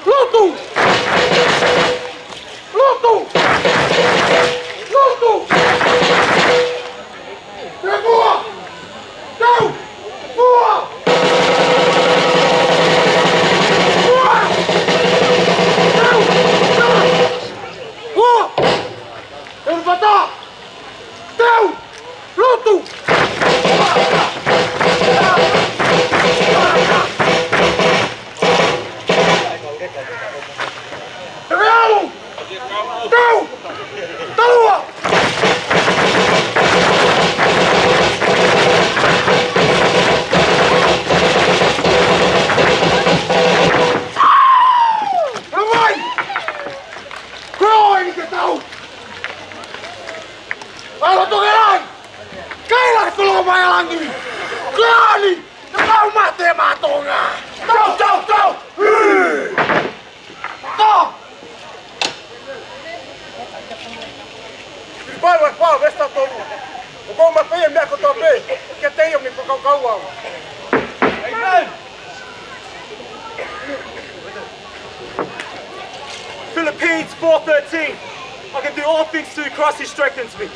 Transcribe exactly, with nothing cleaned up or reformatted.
Lotu! Lotu! Lotu! Tau! Tau! Tau! Tau! Tau! Tau! Lotu! Tau! Tau! Tau! Tau! Ko e ʻofa eni ke tau. ʻAlu atu ke lai. Kaila ke tolo mai langi. Ko e ʻofa eni. Tau mate matonga. Tau, tau, tau. Hī. Tau. Pau, pau, vesta tolu. ʻOku ou mapeia meʻa kotoa pē. Ke teio mi pakaukau au. Amen. Philippians four thirteen, I can do all things through Christ who strengthens me.